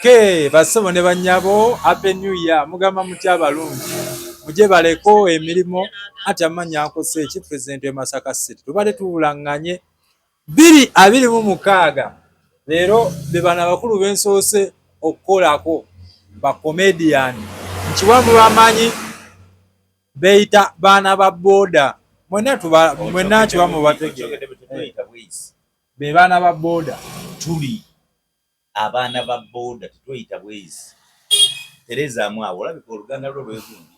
Okay, bassebo ne bannyabo, happy new year. Mugamba mutya abalungi? Mujye baleko emirimu ati amannya nkose eki president we Masaka City. Tubadde tuwulanganye 2026. Leero be bano abakulu bensoose okukolako ba comedian. Nkiwa mubamanyi beyita baana ba boda. Mwenna tuba mwenna nkiwa mubategeera. Be baana ba boda. Tuli abaana ba boda, tetweyita bweyisi. Terezaamu awo, olabika oluganda lwo lwegundi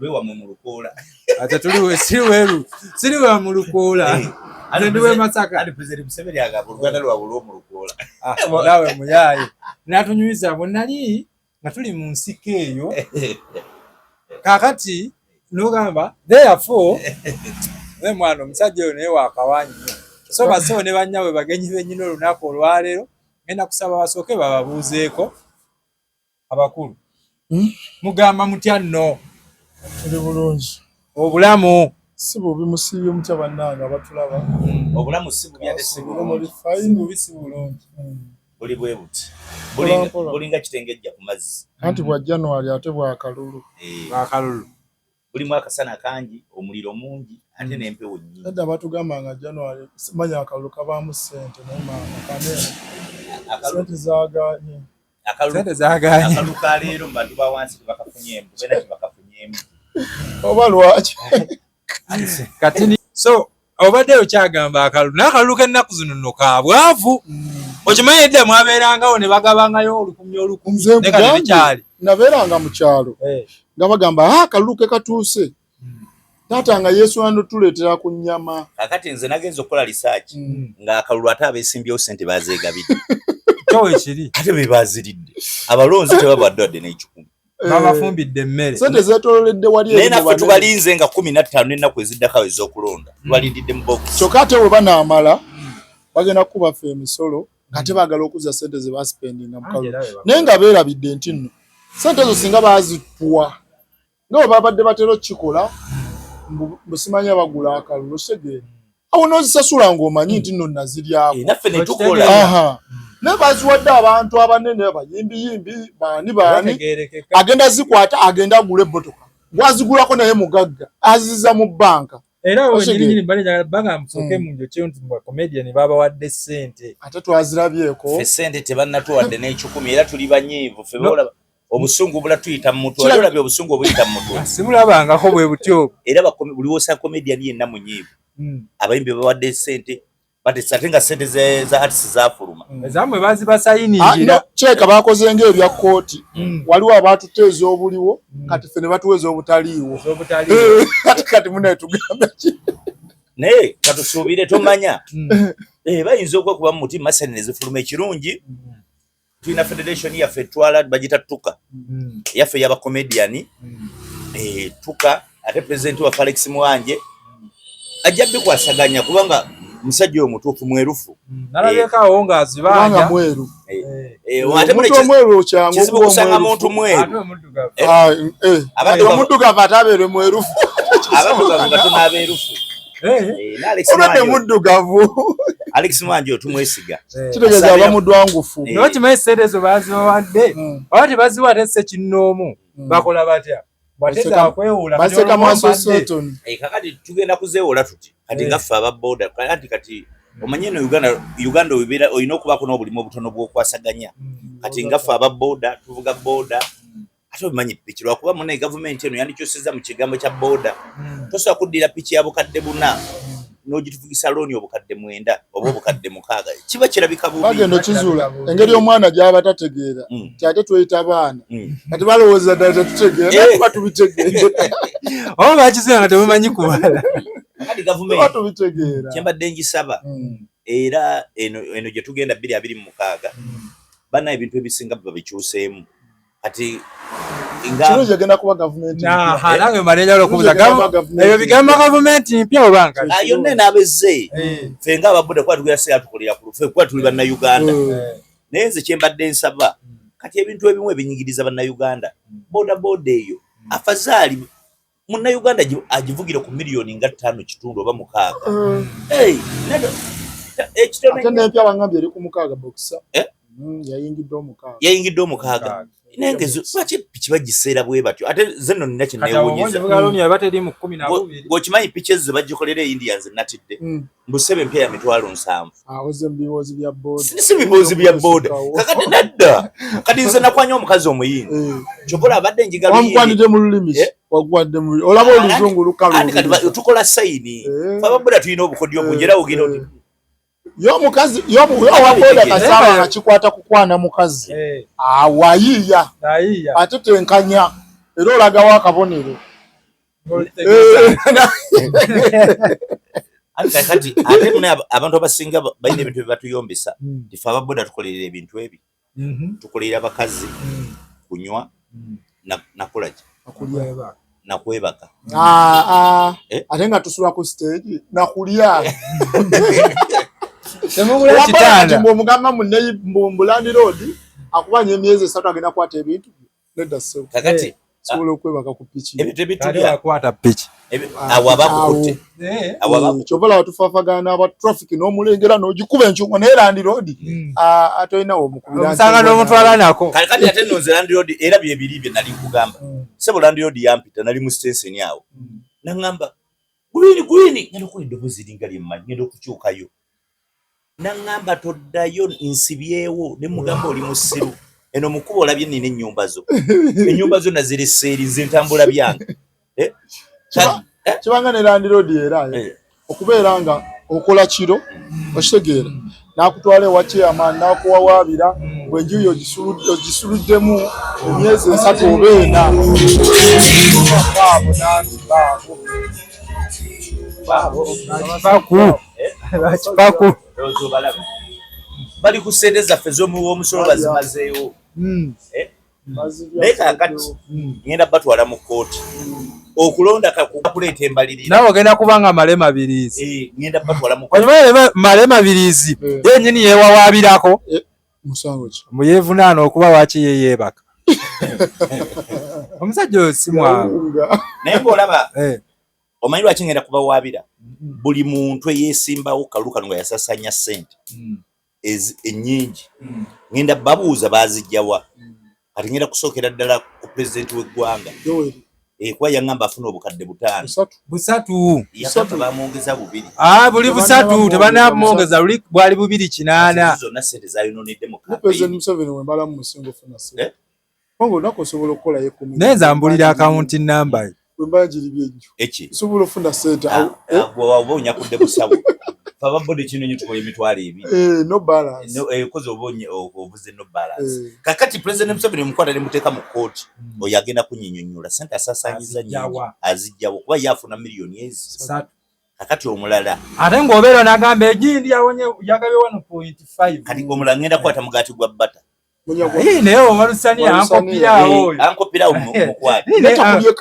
lwewamwe mu lukoola. Ate tuli siri weru, siri wa mu lukoola. Ate ndi we Masaka. Ate President Museveni agamba oluganda lwabwe lw'omu lukoola. Ah, naawe muyaaye. N'atunyumiza bwe nali nga tuli mu nsiko eyo. Kaakati n'ogamba therefore naye mwana omusajja oyo naye wakawa nnyo. So bassebo ne bannyabwe bagenyi bennyini olunaku olwaleero ngenda kusaba basooke bababuuzeeko abakulu. Mugamba mutya nno? Tuli bulungi. Obulamu si bubi, musiibye mutya bannange abatulaba? Obulamu si bubi ate si bulungi. Si bubi si bulungi. Buli bwe buti. Bulinga kitengejja ku mazzi. Anti bwa January ate bwa kalulu. Bwa kalulu. Bulimu akasana kangi, omuliro mungi ate n'empewo nnyingi. Edda batugamba nga January simanya akalulu kabaamu ssente, naye maama kane ssente zaagaanye. Ssente zaagaanye. Akalulu ka leero mu bantu ba wansi tebakafunyeemu, tubeera tebakafunyeemu. Oba lwaki? Kati so obadde okyagamba akalulu, n'akalulu k'ennaku zino nno ka bwavu. Okimanyi edda mwabeerangawo ne bagabangayo olukumi olukumi, Nze naye kati nkugambye, tekyali. Nabeeranga mu kyalo nga bagamba akalulu ke katuuse, taata nga yeesula notuleetera ku nnyama. Kakati nze nagenza okukola research ng'akalulu ate abeesimbyewo ssente bazeegabidde. Kyo weekiri. Ate be baziridde, abalonzi tebabadde wadde n'ekikumi. Babafumbidde emmere. Ssente zeetoololedde wali Naye eri mu naffe banene. Tubalinze nga 15 n'ennaku eziddako awo ez'okulonda, tubalindidde mu bokisi. Kyokka ate bwe banaamala bagenda kukuba ffe emisolo, ng'ate baagala okuzza ssente ze basipendinga mu kalulu, naye nga beerabidde nti nno ssente ezo singa baazituwa nga bwe babadde batera okukikola, mbu simanya bagula akalulu, okitegeera, awo n'ozisasula ng'omanyi nti nno naziryako. Naffe ne tukola. Aha. Naye baziwadde abantu abanene, abayimbiyimbi, baani baani, Bategeerekeka. Agenda zikwata, agenda agula emmotoka, gwazigulako naye mugagga, aziza mu bbanka. Era awo Okitegeera? wennyini mbadde njagala bagamba musooke munjokye nti mu comedian babawadde ssente. Ate twazirabyeko. Ffe ssente tebannatuwadde n'ekikumi, era tuli banyiivu ffe. No. Olaba obusungu bula tuyita mu mutwe. Wali olabye obusungu obuyita mu mutwe? Simulabangako bwe butyo. Era buli wosa comedian yenna munyiivu. Abayimbi bawadde ssente batesa, ate nga ssente za artist zafuluma. Ezammwe Ah, bazibasayiningira. no, kirabika bakoze ng'ebya kkooti. Waliwo abaatutte ez'obuliwo, kati ffe ne batuwa ez'obutaliiwo. Ez'obutaliiwo. Kati munaye tugambe ki? Naye katusuubire, tomanya. Bayinza okwekuba mu muti masani ne zifuluma. Ekirungi tulina federation yaffe etwala, bagita TUKA, yaffe y'abacomedian, TUKA. Ate president waffe Alex Mwanje ajja bikwasaganya, kubanga musajja oyo mutuufu, mwerufu. Nalabyeko awo Kubanga ng'azibanja. mweru. Ate Omuntu omweru okyangu kizibu okuba kusanga omwerufu. muntu mweru. Ate omuddugavu. Ah, Abaddugavu omuddugavu ate abeere mwerufu? Abaddugavu batono abeerufu. Ne Alex Olwedde muddugavu. Alex Mwanje oyo tumwesiga. Kitegeeza aba mudwangufu. Naye okimanyi ssente ezo bazibawadde, oba tebaziwa ate sse kinnoomu, bakola batya? Bw'ate zaakwewola, kati Baseka olwo maaso mbadde. Seton. Kakati tugenda kuzeewola tuti kati nga ffe aba boda. Kati kati omanye eno Uganda, Uganda obeera olina okubaako n'obulimu obutono bw'okwasaganya. Kati nga ffe aba boda tuvuga boda, ate obimanyi piki, lwakuba munaye gavumenti eno yandikyusizza mu kigambo kya boda. Tosobola kuddira piki ya 4000 n'ogituvugisa looni 9,000 oba 6,000, kiba kirabika bubi. Bagenda okizuula engeri omwana gy'aba tategeera ti ate tweyita baana, kati balowooza ddala tetutegeera, naye tuba tubitegeera. Oba bakizuula nga temumanyi kubala. Kakati Tuba gavumenti tubitegeera. Kyembadde ngisaba, era eno gye tugenda 2026, bana ebintu ebisinga babikyuseemu kati nga Kirungi egenda kuba gavumenti mpya. Aha, nange mbadde njagala okubuuza. Kirungi egenda kuba gavumenti Ebyo bigamba mpya. gavumenti mpya oba nka? Ah, yonna enaabezze, ffe nga ababuda kuba tugenda seera tukolera ku ffe kuba tuli bannayuganda. Naye nze kyembadde nsaba kati, ebintu ebimu ebinyigiriza bannayuganda, boda boda eyo afazaali munnayuganda agivugire ku miliyoni nga 5.5 oba 6. Hey, ekitono Ate n'empya bangambye eri ku 6 bokisa. Eh? Yayingidde omukaaga. Yayingidde omukaaga. Naye nga lwaki piki bagiseera bwe batyo? Ate ze nno nina kye neewuunyizza. Ng'okimanyi piki ezo ze bagikolera e India nze natidde. Mbu ssebo empya ya 700,000. Awoze mu biwoozi bya boda. Si biwoozi bya boda. Kakati nedda. Kati nze nakwanya omukazi omuyindi. Ky'okola abadde njiga luyindi. Wamukwanidde mu lulimi ki? Wagwadde mu olaba oluzungu lukalu. Kati tukola sayini. Ffe aba boda tulina obukodyo bungi era ogira oti. Yo mukazi yo owa boda kasaba nga kikwata kukwana mukazi. Awayiya. Ate tenkanya era olagawo akabonero. Kati ate mune abantu abasinga balina ebintu bye batuyombesa. Ife aba boda tukolerera ebintu ebi. Tukolerera abakazi kunywa nakola ki? Nakwebaka. Ate nga tusula ku stage nakulya. Temugula kitanda. Omugamba mu landlord akubanya emyezi 3 agenda kwata ebintu. Nedda ssebo. Kakati sobola okwebaka ku piki. Ebintu ebitulya. Akwata piki. Awo abakukutte. Awo abakukutte. Kyova olaba tufaafagana aba traffic n'omulengera n'ogikuba enkyuka naye landlord atolinawo omukubira. Omusanga n'omutwala nako. Kati ate nno nze landlord era bye biri bye nali nkugamba. Ssebo landlord yampita nali mu station awo. N'aŋŋamba green green ngenda okukola eddoboozi eringa lye mmanyi ngenda okukyukayo. N'aŋŋamba toddayo nsibyewo ne mugamba oli musiru. Eno mukuba olabye nnina ennyumba zo. Ennyumba zo nazirese eri nze ntambula byange. Kibanga ne landlord era okubeera nga okola kiro okitegeera n'akutwala ewa chairman n'akuwawaabira bw'enju yo ogisuluddemu emyezi 3 oba 4. Baabo bakipaku. Bali ku ssente zaffe z'omuwa omusolo bazimazeewo. Naye kaakati ngenda batwala mu kkooti okulonda kuleeta embalirira. Nawe ogenda kubanga Male Mabirizi. Ngenda batwala mu kkooti. Male Mabirizi yennyini yeewawaabirako. Musango ki? Muyeevunaana okuba waaki ye yeebaka. Omusajja oyo si mwangu. Naye ng'olaba omanyi lwaki ngenda kubawaabira? Buli muntu eyeesimbawo kalulu kano nga yasasanya ssente ennyingi ngenda babuuza baazijjawa. Kati ngenda kusookera ddala ku pulezidenti w'eggwanga. Kuba yaŋŋamba afuna obukadde 5. Busatu. Yakapa bamwongeza 2. Buli busatu tebannamwongeza luli bwali 280. Zonna ssente zaayonoonedde mu kampeyini. Pulezidenti Museveni we mbalamu musinga ofuna ssente. Kubanga olunaku osobola okukolayo ekkumi. Naye nze ambulira akawunti namba ye. Bwe mba ngiribye ejjo. Eki? Nsobola ofuna ssente. Oba onyakudde busawo. Ffe aba boda kino nnyo tukola 20,000. No balance. Kozi oba ovuze no balance. Kakati Pulezidenti Museveni omukwata ne muteeka mu kkooti. Oyo agenda kunyinyonnyola ssente asaasaanyiza nnyingi. Azijjawa kuba ye afuna miliyoni ezi. Kakati omulala. Ate ng'obeera n'agamba egindi yawonye yagabye 1.5. Kati omulala ngenda kukwata mugaati gwa bbata. Naye owalusani ankopirawo oyo. Ankopirawo mukwate. Takubye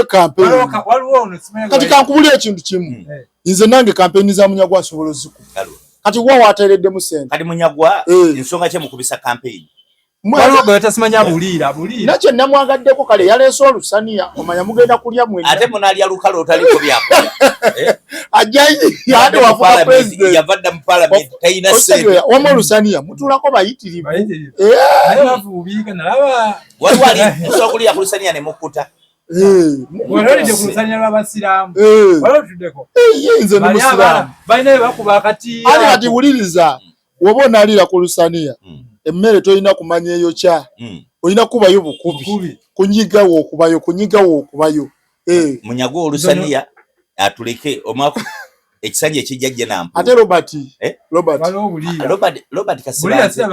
campaign. Kati kankubulira ekintu kimu. Nze nange campaign za Munyagwa nsobola ozikuba. Kati wa wateereddemu ssente. Kati Munyagwa ensonga ki emukubisa campaign? Waliwo gwe batasimanya buliira buliira. Nakye namwagaddeko kale yaleese olusaniya omanya mugenda kulya mwenna. Ate munaalya lukalo otaliko byakulya. Ajja ate wafuka president. Yava dda mu parliament talina ssente. Wamma olusaniya mutuulako bayitirivu. Naye bavuubiika nalaba. Waliwo ali musobola kulya ku lusaniya ne mukkuta. Ololidde ku lusaniya lw'abasiraamu. Waliwo otuddeko. Nze ndi musiraamu. Balina bye bakuba akatiya. Ate kati wuliriza woba onaalira ku lusaniya. Emmere tolina kumanya eyo kya. Olina kubayo bukubi. Kunyigawo okubayo, kunyigawo okubayo. Munyagwa olusaniya atuleke omwaka ekisanja ekijja jje nampu. Ate Robert. Robert. Robert Kasibante.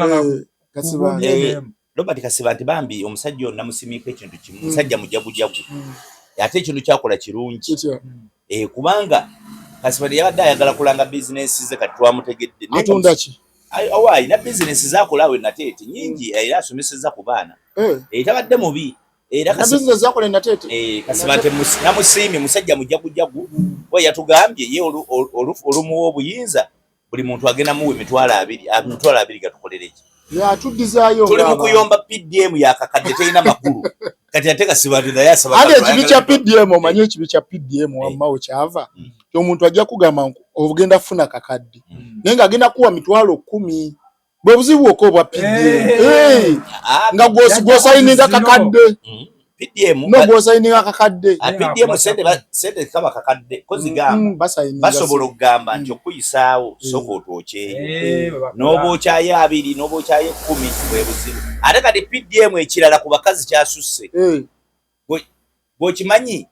Robert Kasibante bambi omusajja ono namusimiiko ekintu kimu. Musajja mujagujagu. Ate ekintu kyakola kirungi. Kubanga Kasibante yabadde ayagala kulanga bizinensi ze kati twamutegedde. Atunda ki? Awa alina bizinensi z'akola awo e Nateete nnyingi era asomesezza ku baana. Tabadde mubi. Era Kasibante namusiimye musajja mujagujagu. Kuba yatugambye ye olumuwa obuyinza buli muntu agenda muwa 20,000. 20,000 gatukolere ki? Yatuddizaayo. Tuli mu kuyomba PDM yakakadde terina makulu. Kati ate Kasibante naye asaba. Ate ekibi kya PDM omanyi ekibi kya PDM wamma we kyava. Omuntu ajja kugamba ogenda kufuna kakadde. Naye ng'agenda kuwa 10,000. Bwe buzibu bwokka obwa PDM. Eh. Eh, Ah, nga gwosayininga kakadde. PDM No, gwosayininga kakadde. Ah, PDM sente kaba kakadde ko zigamba. Basayininga. Basobola okugamba nti okuyisaawo sooka otwokyeyo. Eh, bwe bakola. N'oba okyayo 20, n'oba okyayo 10, bwe buzibu. Ate kati PDM ekirala ku bakazi kyasusse. Eh, Bw'okimanyi.